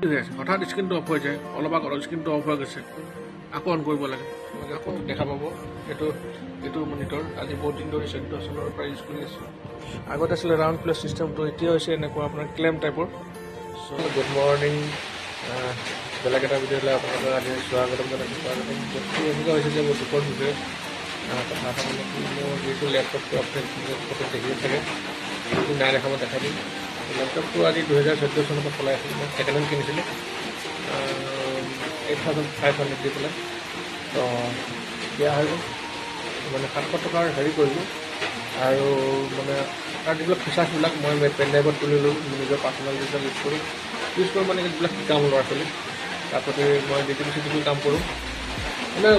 হৈ আছে, হঠাৎ স্ক্ৰীণটো অফ হৈ যায়। অলপ আগত স্ক্ৰীণটো অফ হৈ গৈছে, আকৌ অন কৰিব লাগে। আকৌ দেখা পাব। এইটো মনিটৰ আজি বহুত দিন ধৰি 14 চনৰ পৰা ইউজ কৰি আছোঁ। আগতে আছিলে ৰাউণ্ড প্লেচ চিষ্টেমটো, এতিয়া হৈছে এনেকুৱা আপোনাৰ ক্লেম টাইপৰ। চ' গুড মৰ্ণিং, বেলেগ এটা ভিডিঅ'লৈ আপোনালোকক আজি স্বাগতম জনাইছোঁ। স্বাগতম। বস্তু এনেকুৱা হৈছে যে মোৰ দুখৰ বিষয়ে কথা এটা, মানে কি, মোৰ যিটো লেপটপটো আপুনি ফটোত দেখিয়ে থাকে, যদি নাই দেখা মই দেখাই দিম। লেপটপটো আজি 2014 চনৰ পৰা চলাই আছিলোঁ। মই ছেকেণ্ড হেণ্ড কিনিছিলোঁ 8500 দি পেলাই। তো বেয়া হৈ গ'ল, মানে 700 টকাৰ হেৰি কৰিলোঁ। আৰু মানে তাৰ যিবিলাক ফিচাৰ্ছবিলাক মই পেন ড্ৰাইভত তুলি ল'লোঁ, মোৰ নিজৰ পাৰ্চনেল যিবিলাক ইউজ কৰোঁ, ইউজ কৰোঁ মানে যিবিলাক শিকাম ল'ৰা ছোৱালীক, তাৰপাছতে মই ডিটিপি চিটিপি কাম কৰোঁ। মানে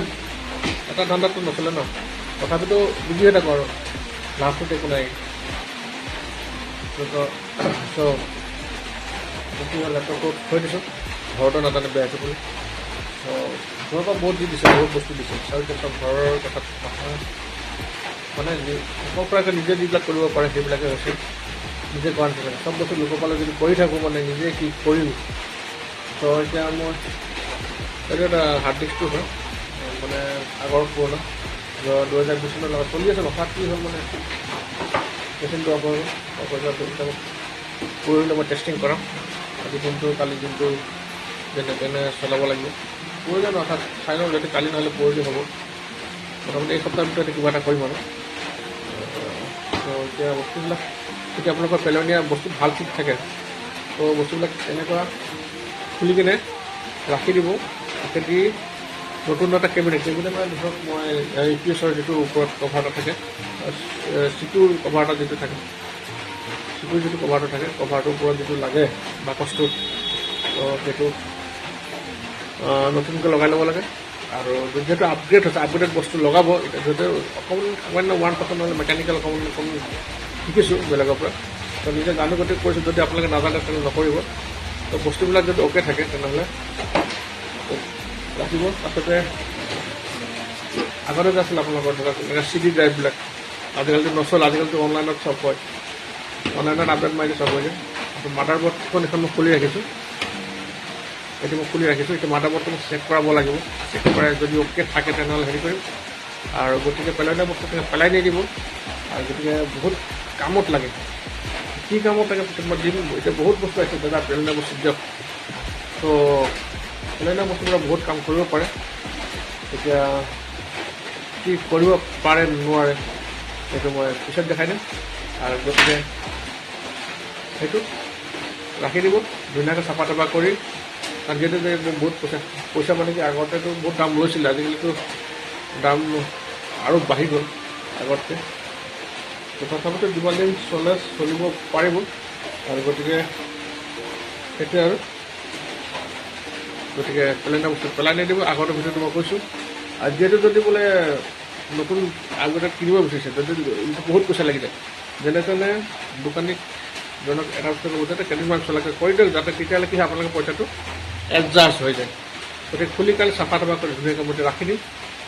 এটা ধান্দাততো নচলে ন, তথাপিতো বিজি হৈ থাকোঁ আৰু লাভটোত একো নাই। চ' কি হ'ল, লেপটপটো থৈ দিছোঁ, ঘৰতো নাজানে বেয়া হৈছে বুলি। চ' ঘৰৰ পৰা বহুত দি দিছে, বহুত বস্তু দিছে। আৰু এতিয়া চব ঘৰৰ কথাত নহয়, মানে লোকৰ পৰা নিজে যিবিলাক কৰিব পাৰে সেইবিলাকে হৈছে, নিজে কৰা নাছিলে। চব বস্তু লোকৰ পালে যদি কৰি থাকোঁ, মানে নিজে কি কৰিম। ত' এতিয়া মই এইটো এটা হাৰ্ড ডিস্কটো হয়, মানে আগৰ পুৰণা 2020 চনৰ লগত চলি আছে। হঠাৎ কি হ'ল, মানে মেচিনটো অফ হৈ গ'ল। অফ হৈ যোৱাৰ পিছত পৰহিলৈ মই টেষ্টিং কৰাম। আজি দিনটো কালি দিনটো যেনে তেনে চলাব লাগিব। পৰহিলৈ নহয়, অৰ্থাৎ চাই লওঁ, যদি কালি নহ'লে পৰহি হ'ব। মোটামুটি এই সপ্তাহৰ ভিতৰতে কিবা এটা কৰিম আৰু। ত' এতিয়া বস্তুবিলাক যেতিয়া আপোনালোকৰ পেলনীয়া বস্তু ভাল ঠিক থাকে, ত' বস্তুবিলাক এনেকুৱা খুলি কিনে ৰাখি দিব। ৰাখি দি নতুন এটা কেবিনেট, কেবিনেট মানে ধৰক মই ইউ পি এছৰ যিটো ওপৰত কভাৰ এটা থাকে, চিটোৰ কভাৰ এটা যিটো থাকে, চিটোৰ যিটো কভাৰটো থাকে, কভাৰটোৰ ওপৰত যিটো লাগে বাকচটো, ত' সেইটো নতুনকৈ লগাই ল'ব লাগে। আৰু যিহেতু আপগ্ৰেড হৈছে, আপগ্ৰেডেড বস্তু লগাব। এতিয়া যিহেতু অকণমান সামান্য 1% নহ'লে মেকানিকেল অকণমান অকণমান শিকিছোঁ বেলেগৰ পৰা, ত' নিজে জানো গতিকে কৰিছোঁ। যদি আপোনালোকে নাজানে তেনেহ'লে নকৰিব। ত' বস্তুবিলাক যদি অ'কে থাকে তেনেহ'লে ৰাখিব। তাৰপাছতে আগতে যে আছিল আপোনালোকৰ ধৰক এনেকৈ চি ডি ড্ৰাইভবিলাক, আজিকালিতো নচলে, আজিকালিতো অনলাইনত চব হয়, অনলাইনত আপডেট মাৰিলে চব হৈ যায়। মাডাৰ বৰ্ডখন এখন মই খুলি ৰাখিছোঁ, এইটো মই খুলি ৰাখিছোঁ। এতিয়া মাডাৰ বৰ্ডটো মই চেক কৰাব লাগিব। চেক কৰাই যদি অ'কে থাকে তেনেহ'লে হেৰি কৰিম। আৰু গতিকে পেলনীয়া বস্তু পেলাই নিদিব। আৰু গতিকে বহুত কামত লাগে, কি কামত লাগে পিছত মই দিম। এতিয়া বহুত বস্তু আছে দাদা, পেলনীয়া বস্তু দিয়ক। ত' পেলনীয়া বস্তুৰ পৰা বহুত কাম কৰিব পাৰে। এতিয়া কি কৰিব পাৰে নোৱাৰে সেইটো মই পিছত দেখাই দিম। আৰু গতিকে সেইটো ৰাখি দিব ধুনীয়াকৈ চাফা তাফা কৰি। কাৰণ যিহেতু বহুত পইচা, পইচা মানে কি আগতেতো বহুত দাম লৈছিলে, আজিকালিতো দাম আৰু বাঢ়ি গ'ল আগতকৈ। তথাপিতো যিমান দিন চলে চলিব পাৰিব। আৰু গতিকে সেইটোৱে আৰু গতিকে পেলনীয়া বস্তু পেলাই নিদিব। আগতে ভিডিঅ'টো মই কৈছোঁ। আৰু যিহেতু যদি বোলে নতুন আপগ্ৰেডত কিনিব বিচাৰিছে, যদি বহুত পইচা লাগি যায়, যেনে তেনে দোকানীজনক এটা বস্তু ক'ব যাতে কেইদিনমান চলাকৈ কৰি দিয়ক, যাতে তেতিয়াহ'লে কি হয় আপোনালোকৰ পইচাটো এডজাষ্ট হৈ যায়। গতিকে খুলি কালি চাফা তাফা কৰি ধুনীয়াকৈ মই ৰাখি দিম।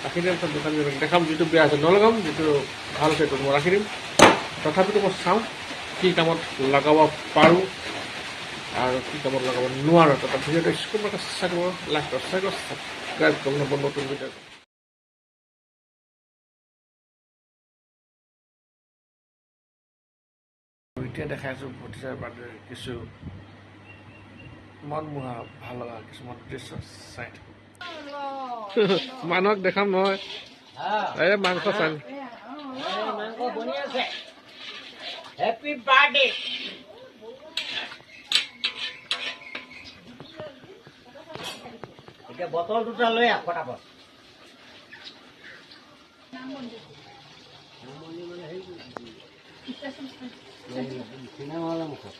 ৰাখি দিয়াৰ পিছত দোকানীজনক দেখাম, যিটো বেয়া আছে নলগাম, যিটো ভাল আছে সেইটো মই ৰাখি দিম। তথাপিতো মই চাওঁ কি কামত লগাব পাৰোঁ আৰু কি কামত লগাব নোৱাৰোঁ। তাত ভিডিঅ'টো স্কিপ চাই দিব, লাইক কৰক, ছাবস্ক্ৰাইব কৰিব নতুন ভিডিঅ'। এতিয়া দেখাই আছোঁ ভতিজাৰ বাৰ্থডে কিছু মনমোহা ভাল লগা কিছুমান দৃশ্য চাই থাকোঁ। মানুহক দেখাম নহয়, এই মাংস চাই। মাংস বনি আছে। Happy birthday. এতিয়া বটল দুটা লৈ আহ ফটাফট। চিনেমা হলৰ মুখত।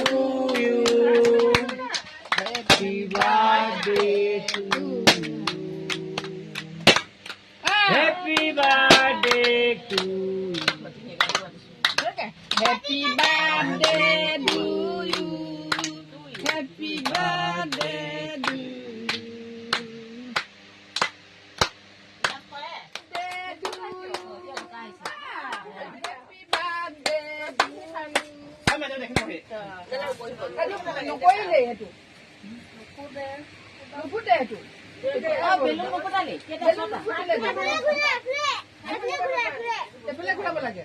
To you. Happy birthday to you. Happy birthday to you. Happy birthday to you. Happy birthday to you. Birthday to you. নকৰিলে সেইটো নুফুটে, সেইটো এইফালে ঘূৰাব লাগে।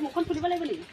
মুখখন ফুলিব লাগিব নেকি?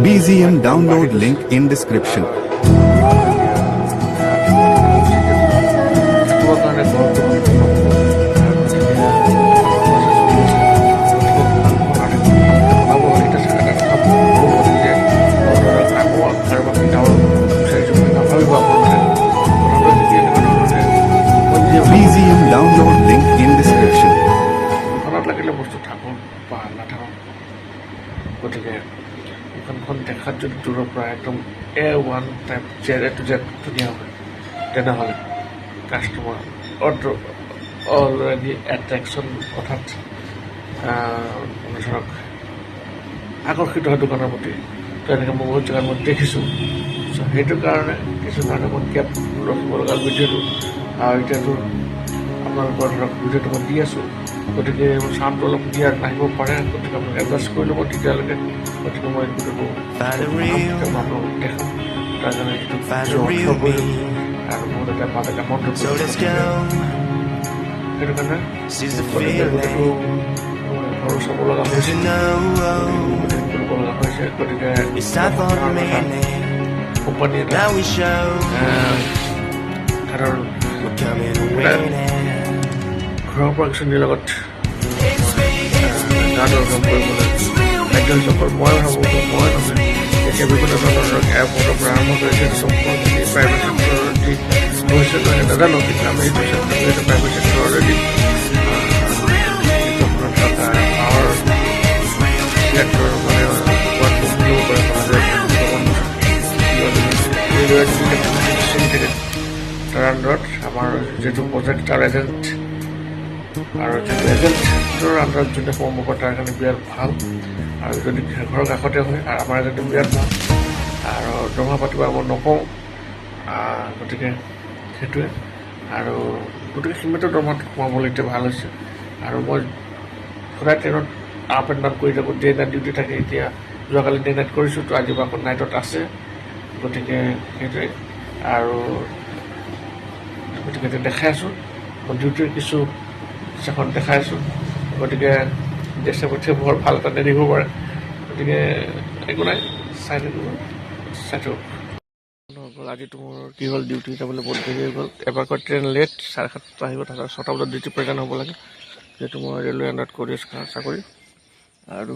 BZM download link in description. থাকিবৰ কাৰণে ঘৰটো নাভাবিব আপোনালোকে। BZM download link in description. দোকানত লাগিলে বস্তু থাকক বা নাথাকক, গতিকে দোকানখন দেখাত যদি দূৰৰ পৰা একদম A1 type, Z A to Z ধুনীয়া হয়, তেনেহ'লে কাষ্টমাৰ অলৰেডি এট্ৰেকশ্যন, অৰ্থাৎ মানে ধৰক আকৰ্ষিত হয় দোকানৰ প্ৰতি। তো এনেকৈ মই বহুত জেগাত মই দেখিছোঁ। চ' সেইটো কাৰণে কিছু কাৰণে মই গেপ ৰখিব লগা ভিডিঅ'টো। আৰু এতিয়াতো আপোনালোকৰ ধৰক ভিডিঅ'টো মই দি আছোঁ, গতিকে চাউণ্ডটো অলপ ক্লিয়াৰ নাহিব পাৰে, গতিকে আপোনালোকে এডজাষ্ট কৰি ল'ব তেতিয়ালৈকে। গতিকে মই ভিডিঅ'টো আপোনালোকক দেখাম, তাৰ কাৰণে যিটো কৰিলোঁ আৰু বহুত এটা ভাল এটা মনটো, সেইটো কাৰণে গতিকে গোটেইটো ঘৰো চাব লগা হৈছে, কৰিব লগা হৈছে। গতিকে কোম্পানী এটা সাধাৰণ ঘৰৰ পৰা কিছুদিনৰ লগত গাঁতৰ কাম কৰিবলৈ বাধ্য হৈছে। অকল মই ভাবোঁ, মই নহয়, এতিয়া বিভিন্ন ধৰণৰ ধৰক এয়াৰপৰ্টৰ পৰা আৰম্ভ কৰি চব প্ৰাইভেট চেক্টৰৰ যি হৈছে নাজানো, কিন্তু আমি এইটো চেক্টৰ প্ৰাইভেট চেক্টৰ অলৰেডি যিটো আপোনাৰ ধৰক পাৱাৰ চেক্টৰ, মানে বুলিব পাৰে সমাজৰ, এইদৰে যদি চলি থাকে, তাৰ আণ্ডাৰত আমাৰ যিটো প্ৰজেক্ট, তাৰ এজেণ্ট আৰু যিটো এজেণ্টৰ আণ্ডাৰত যোনে সোমাব পাৰে, তাৰ কাৰণে বিৰাট ভাল। আৰু যদি ঘৰৰ কাষতে হয় আৰু আমাৰ এজেণ্টটো বিৰাট ভাল আৰু দৰমহা পাতিব মই নকওঁ। গতিকে সেইটোৱে আৰু গতিকে সীমিত দৰমহাত সোমাবলৈ এতিয়া ভাল হৈছে। আৰু মই সদায় ট্ৰেইনত আপ এণ্ড ডাউন কৰি থাকোঁ, ডে নাইট ডিউটি থাকে। এতিয়া যোৱাকালি ডে নাইট কৰিছোঁ, তো আজি আকৌ নাইটত আছে। গতিকে সেইটোৱে আৰু গতিকে এতিয়া দেখাই আছোঁ, মই ডিউটিৰ কিছু এখন দেখাই আছোঁ। গতিকে দেশে পথে বৰ ভাল এটা নেদেখিব পাৰে, গতিকে একো নাই, চাই থাকিব, চাই থাকক। গ'ল আজিতো মোৰ কি হ'ল, ডিউটি যাবলৈ বহুত দেৰি হৈ গ'ল। এবাৰকৈ ট্ৰেইন লেট, 7:30 আহিব, তাৰপিছত 6টা বজাত ডিউটি প্ৰেজেণ্ট হ'ব লাগে, যিহেতু মই ৰেলৱে আণ্ডাৰত কৰি আছোঁ চাকৰি। আৰু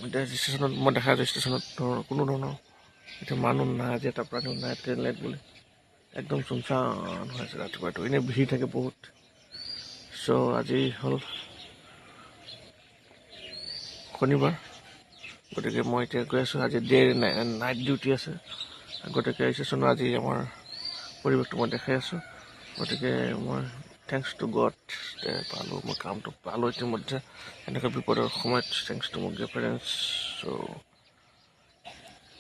এতিয়া ষ্টেচনত মই দেখা আছোঁ, ষ্টেচনত ধৰ কোনো ধৰণৰ এতিয়া মানুহ নাই, আজি এটা প্ৰাণীও নাই। ট্ৰেইন লেট বুলি একদম চুনচান হৈ আছে ৰাতিপুৱাটো, এনেই ভিৰ থাকে বহুত। চ' আজি হ'ল শনিবাৰ, গতিকে মই এতিয়া গৈ আছোঁ। আজি ডে নাইট ডিউটি আছে, গতিকে ষ্টেচনৰ আজি আমাৰ পৰিৱেশটো মই দেখাই আছোঁ। গতিকে মই thanks to god পালোঁ, মই কামটো পালোঁ ইতিমধ্যে এনেকুৱা বিপদৰ সময়ত, thanks to মোৰ পেৰেণ্টছ। চ'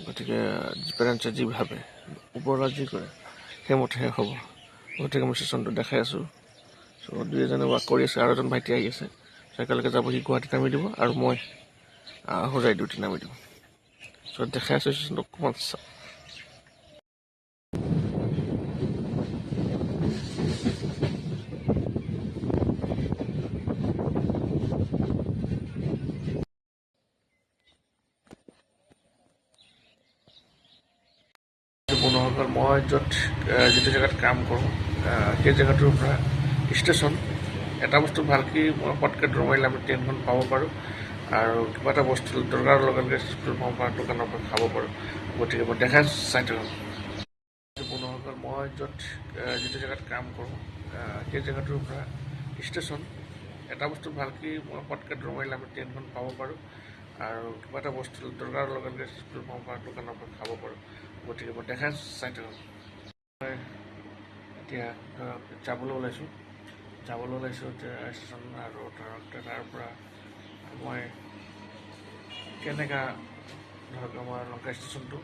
গতিকে পেৰেণ্টছে যি ভাবে, ওপৰৱালা যি কৰে, সেইমতেহে হ'ব। গতিকে মই ষ্টেচনটো দেখাই আছোঁ। চ' দুই এজনে ৱাক কৰি আছে আৰু এজন ভাইটি আহি আছে, একেলগে যাব। সি গুৱাহাটীত নামি দিব আৰু মই হোজাই ডিউটি নামি দিম। চ' দেখাই আছোঁ ষ্টেচনটো, অকণমান চাওক। বন্ধুসকল, মই য'ত যিটো জেগাত কাম কৰোঁ, সেই জেগাটোৰ পৰা ষ্টেচন এটা বস্তু ভাল কি, মই পটকৈ দৌৰ মাৰিলে আমি ট্ৰেইনখন পাব পাৰোঁ আৰু কিবা এটা বস্তু দৰকাৰৰ লগে লগে প্লেটফৰ্মৰ পৰা দোকানৰ পৰা খাব পাৰোঁ। গতিকে মই দেখাই চাই থাকোঁ। বন্ধুসকল, মই য'ত যিটো জেগাত কাম কৰোঁ, সেই জেগাটোৰ পৰা ষ্টেচন, এটা বস্তু ভাল কি, মই পটকৈ দৌৰ মাৰিলে আমি ট্ৰেইনখন পাব পাৰোঁ আৰু কিবা এটা বস্তু দৰকাৰৰ লগে লগে প্লেটফৰ্মৰ পৰা দোকানৰ পৰা খাব পাৰোঁ। গতিকে মই দেখাই চাই থাকোঁ। মই এতিয়া ধৰক যাবলৈ ওলাইছোঁ এতিয়া ষ্টেচন আৰু ধৰক তাৰ পৰা মই কেনেকুৱা ধৰক আমাৰ লংকা ষ্টেচনটো।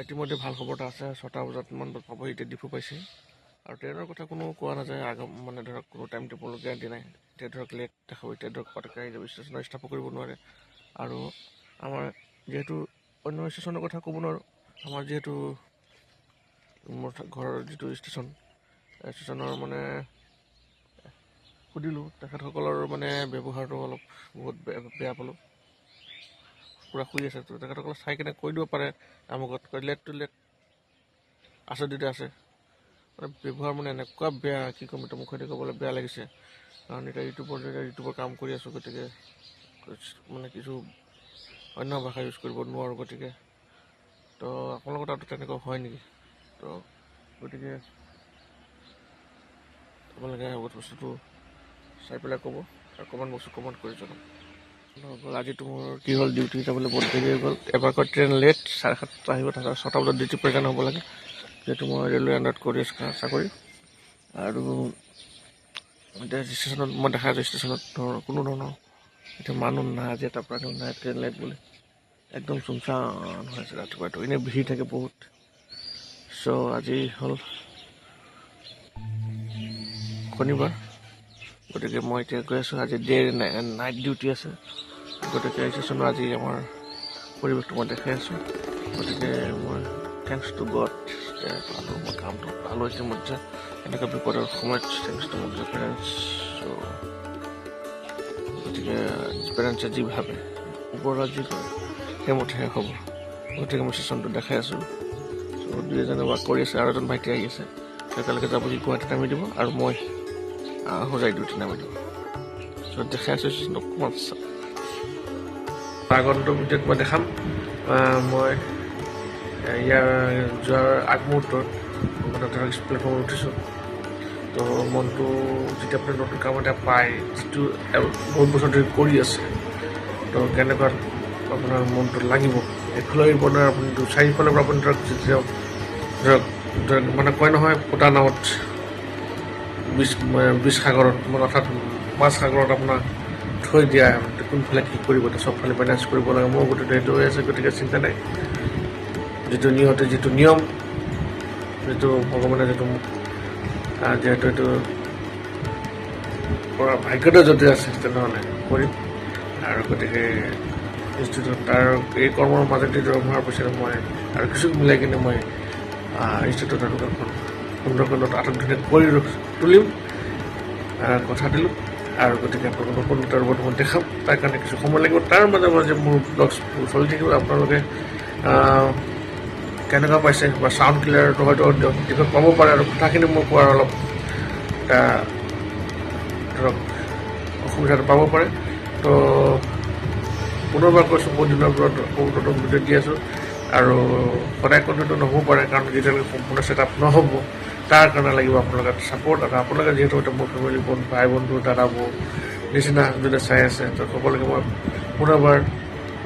ইতিমধ্যে ভাল খবৰ এটা আছে, 6টা বজাত মান পাব। এতিয়া ডিপু পাইছে আৰু ট্ৰেইনৰ কথা কোনো কোৱা নাযায়। আগ মানে ধৰক কোনো টাইম টেবুলৰ গেৰাণ্টি নাই। এতিয়া ধৰক লেট দেখাব, এতিয়া ধৰক পটককৈ আহি যাব, ষ্টেচনৰ ষ্টাফো কৰিব নোৱাৰে। আৰু আমাৰ যিহেতু অন্য ষ্টেচনৰ কথা ক'ব নোৱাৰোঁ, আমাৰ যিহেতু মোৰ ঘৰৰ যিটো ষ্টেচন, ষ্টেচনৰ মানে সুধিলোঁ, তেখেতসকলৰ মানে ব্যৱহাৰটো অলপ বহুত বেয়া পালোঁ। পূৰা শুই আছে। তো তেখেতসকলে চাই কিনে কৈ দিব পাৰে আমুকত কৈ লেটটো লেট আছে, দুটা আছে। মানে ব্যৱহাৰ মানে এনেকুৱা বেয়া, কি ক'ম এতিয়া, মুখেদি ক'বলৈ বেয়া লাগিছে। কাৰণ এতিয়া ইউটিউবৰ কাম কৰি আছোঁ, গতিকে মানে কিছু অন্য ভাষা ইউজ কৰিব নোৱাৰোঁ। গতিকে তো আপোনালোকৰ তাতো তেনেকুৱা হয় নেকি? তো গতিকে আপোনালোকে বস্তুটো চাই পেলাই ক'ব আৰু কমেণ্ট বস্তু কমেণ্ট কৰি জনাব। গ'ল আজিতো মোৰ কি হ'ল, ডিউটি যাবলৈ বহুত দেৰি হৈ গ'ল। এবাৰ ট্ৰেইন লেট, 7:30 আহিব, তাৰপিছত 6টা বজাত ডিউটি প্ৰেজেণ্ট হ'ব লাগে, যিহেতু মই ৰেলৱে আণ্ডাৰত কৰি আছোঁ চাকৰি। আৰু এতিয়া ষ্টেচনত মই দেখা আছোঁ, ষ্টেচনত ধৰ কোনো ধৰণৰ এতিয়া মানুহ নাই, আজি এটা প্ৰাণীও নাই। ট্ৰেইন লেট বুলি একদম চুনচান হৈ আছে। ৰাতিপুৱাটো এনেই ভিৰ থাকে বহুত। চ' আজি হ'ল শনিবাৰ, গতিকে মই এতিয়া গৈ আছোঁ। আজি ডে নাইট ডিউটি আছে। গতিকে ষ্টেচনৰ আজি আমাৰ পৰিৱেশটো মই দেখাই আছোঁ। গতিকে মই thanks to god পালোঁ, মই কামটো পালোঁ ইতিমধ্যে এনেকুৱা বিপদৰ সময়ত। Thanks to মোৰ পেৰেণ্টছ। চ' গতিকে পেৰেণ্টছে যি ভাবে, ওপৰৱালা যি কৰে, সেইমতেহে হ'ব। গতিকে মই ষ্টেচনটো দেখাই আছোঁ। চ' দুই এজনে ৱাক কৰি আছে আৰু এজন ভাইটি আহি আছে, একেলগে যাব। সি গুৱাহাটীত নামি দিব আৰু মই হোজাই ডিউটি নামি দিব। চ' দেখাই আছোঁ ষ্টেচনটো, অকণমান চাওক। আগন্তুক ভিডিঅ'ত মই দেখাম, মই ইয়াৰ যোৱাৰ আগমুহূৰ্তত মানে ধৰক প্লেটফৰ্মত উঠিছোঁ। তো মনটো যেতিয়া আপুনি নতুন কাম এটা পায়, যিটো বহুত বছৰ ধৰি কৰি আছে, তো কেনেকুৱা আপোনাৰ মনটো লাগিব। এইফালে বনাই আপুনি চাৰিওফালৰ পৰা আপুনি ধৰক যেতিয়া ধৰক মানে কয় নহয়, ফুটা নাৱত বিশ সাগৰত, মানে অৰ্থাৎ মাছ সাগৰত আপোনাক থৈ দিয়া, কোনফালে কি কৰিব, এতিয়া চবফালে মেনেজ কৰিব লাগে। মোৰ গতিকে সেইটো হৈ আছে। গতিকে চিন্তা নাই, যিটো নিয়তে, যিটো নিয়ম, যিটো ভগৱানে যিটো মোক যিহেতু এইটো কৰা ভাগ্যতে যদি আছে, তেনেহ'লে কৰিম। আৰু গতিকে ইনষ্টিটিউট তাৰ এই কৰ্মৰ মাজেদি দৰমহাৰ পইচাৰে মই আৰু কিছু মিলাই কিনে মই ইনষ্টিটিউটৰ দোকানখন সুন্দৰকৈ আটকধুনীয়া কৰি তুলিম, কথা দিলোঁ। আৰু গতিকে আপোনালোকক নতুন তাৰ ওপৰত মই দেখাম, তাৰ কাৰণে কিছু সময় লাগিব। তাৰ মাজে মাজে মোৰ ব্লগছ চলি থাকিব। আপোনালোকে কেনেকুৱা পাইছে বা চাউণ্ড ক্লিয়াৰটো হয়তো ডিফেক্ট পাব পাৰে আৰু কথাখিনি মোৰ কোৱাৰ অলপ এটা ধৰক অসুবিধাটো পাব পাৰে। তো পুনৰবাৰ কৈছোঁ, বহুত দিনৰ মূৰত আকৌ নতুন ভিডিঅ' দি আছোঁ আৰু সদায় কণ্টেণ্টটো নহ'ব পাৰে, কাৰণ যেতিয়ালৈকে সম্পূৰ্ণ ছেট আপ নহ'ব, তাৰ কাৰণে লাগিব আপোনালোকে ছাপৰ্ট। আৰু আপোনালোকে যিহেতু এতিয়া মোৰ ফেমিলি, ভাই বন্ধু, দাদা বৌ নিচিনা যোনে চাই আছে, তো সকলোকে মই পুনৰবাৰ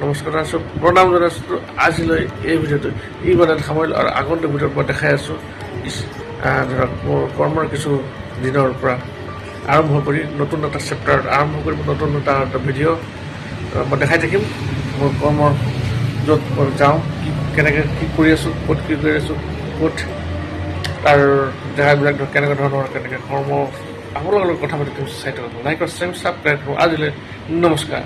নমস্কাৰ জনাইছোঁ, প্ৰণাম জনাইছোঁ। আজিলৈ এই ভিডিঅ'টো ইমানতে সামৰিলোঁ আৰু আগন্তুক ভিডিঅ'ত মই দেখাই আছোঁ ধৰক মোৰ কৰ্মৰ কিছু দিনৰ পৰা আৰম্ভ কৰি নতুন এটা চেপ্টাৰ আৰম্ভ কৰি নতুন এটা ভিডিঅ' মই দেখাই থাকিম। মোৰ কৰ্মৰ য'ত মই যাওঁ, কি কেনেকৈ কি কৰি আছোঁ, ক'ত কি কৰি আছোঁ, ক'ত তাৰ জেগাবিলাক ধৰক কেনেকুৱা ধৰণৰ, কেনেকৈ কৰ্ম, আপোনালোকৰ লগত কথা পাতি চাই থাকক। লাইক, ছাবস্ক্ৰাইব কৰোঁ। আজিলৈ নমস্কাৰ।